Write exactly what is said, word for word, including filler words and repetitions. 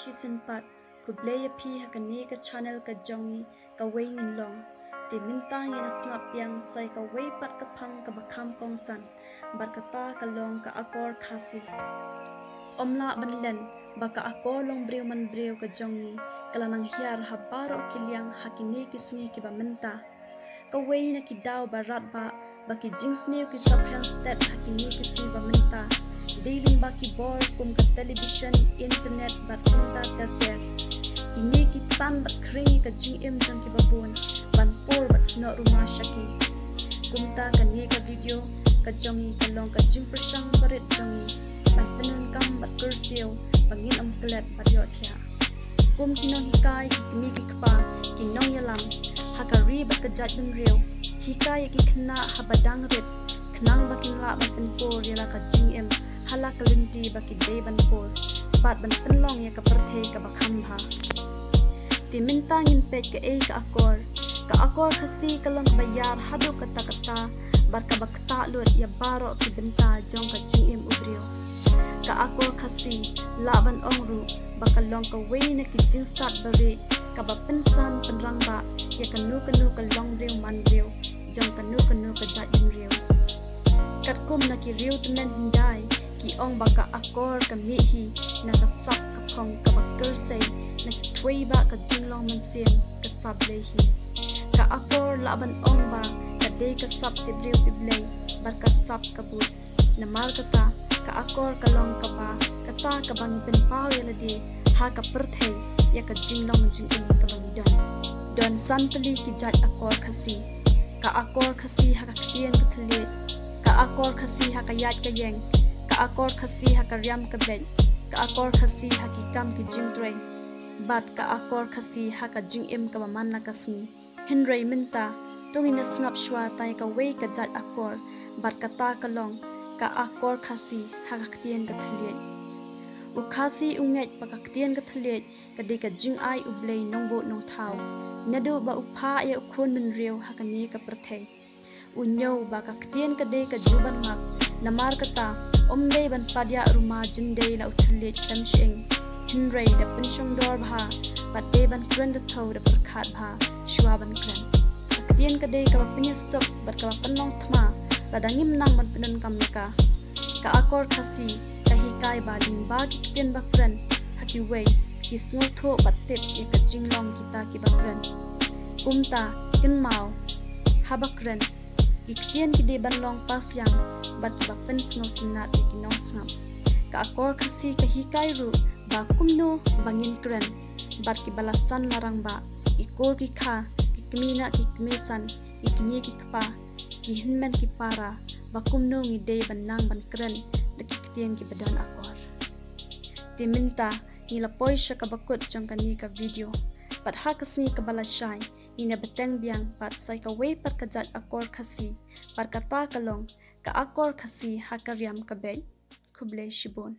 Shisien pat, khublei ïa phi ha kane ka channel ka jong ngi, Kawei Ngin Long. Te mynta ngin ïa sngap biang sa ïa kawei pat ka phang kaba kham kongsan bad kata ka long ka akor Khasi. Ym lah ban len ba ka akor long briew man briew ka jong ngi ka la nang hiar ha baroh ki liang ha kine ki sngi kiba mynta. Kawei na ki daw ba radbah ba ki jingsniew ki saphriang stet ha kine ki sngi ba mynta dei lyngba ki bor kum ka television, internet bad kumta ter ter. Kine ki tan bad khring ïa ka jingim jong kiba bun ban pur bad snoh rumah sha ki. Kumta kane ka video ka jong ngi ka long ka jingpyrshang barit jong ngi ban pyndonkam bad kyrsiew ba ngin ym klet bad ïohthiah. Kum ki nonghikai, ki kmie ki kpa, ki nongïalam ha ka ri bad ka jaitbynriew, hikai ïa ki khynnah haba dang rit khnang ba kin lah ban pynpur ïa la ka jingim ha la ka lynti ba ki dei ban pur bad ban pynlong ïa ka pyrthei kaba kham bha. Te mynta ngin peit kaei ka akor. Ka akor Khasi ka long kaba ïar haduh katta katta bad kaba ktah lut ïa baroh ki bynta jong ka jingim u briew. Ka akor Khasi lah ban ong ruh ba ka long kawei na ki jingstad barieh kaba pynsan pynrangbah ïa kano kano ka long briew man briew jong kano kano ka jaitbynriew. Katkum na ki riew tymmen hyndai ki ong ba ka akor ka mih hi na ka sap ka phong kaba kyrsei na ki thwei ba ka jinglong mynsiem ka sap Blei hi. Ka akor lah ban ong ba ka dei ka sap tip briew tip Blei bad ka sap ka bud. Namar kata ka akor ka long kaba kata kaba ngi pynpaw ïa lade ha ka pyrthei ïa ka jinglong jingim kaba ngi don. Don san tylli ki jait akor Khasi. Ka akor Khasi ha ka ktien ka thylliej, ka akor Khasi ha ka ïaid ka ïeng, ka akor Khasi ha ka riam ka beit, ka akor Khasi ha ki kam ki jingtrei, bad ka akor Khasi ha ka jingim kaba man la ka sngi. Hynrei mynta to ngin ïa sngap shuwa tang ïa kawei ka jait akor bad kata ka long ka akor Khasi ha ka ktien ka thylliej. U Khasi u ngeit ba ka ktien ka thylliej ka dei ka jingai U Blei Nongbuh Nongthaw. Naduh ba u phah ïa u khun bynriew ha kane ka pyrthei, u ñiew ba ka ktien ka dei ka juh ban lap. Namar kata ym dei ban padiah ruma jyndei la u thylliej khlem shyieng, hynrei da pynshongdor bha bad dei ban kren da thew da pyrkhat bha shuwa ban kren. Ka ktien ka dei kaba pynïasuk bad kaba pynlong thma lada ngim nang ban pyndonkam ïa ka. Ka akor Khasi ka hikai ba lyngba ki ktien ba kren ha kiwei ki sngewthuh bad tip ïa ka jinglong kita kiba kren. Kumta kynmaw, haba kren ki ktien ki dei ban long pasiang bad kiba pynsngewtynnat ïa ki nongsngap. Ka akor Khasi ka hikai ruh ba kumno ba ngin kren bad kiba la san la rangbah, ki kur ki kha, ki kmie na ki kmie san, ki kñi ki kpa, ki hynmen ki para, ba kumno ngi dei ban nang ban kren da ki ktien kiba don akor. Te mynta ngi la poi sha kaba kut jong kane ka video. Bad ha ka sngi kaba lashai ngin ïa bteng biang pat sa ïa kawei pat ka jait akor Khasi bad kata ka long ka akor Khasi ha ka riam ka beit. Khublei shibun.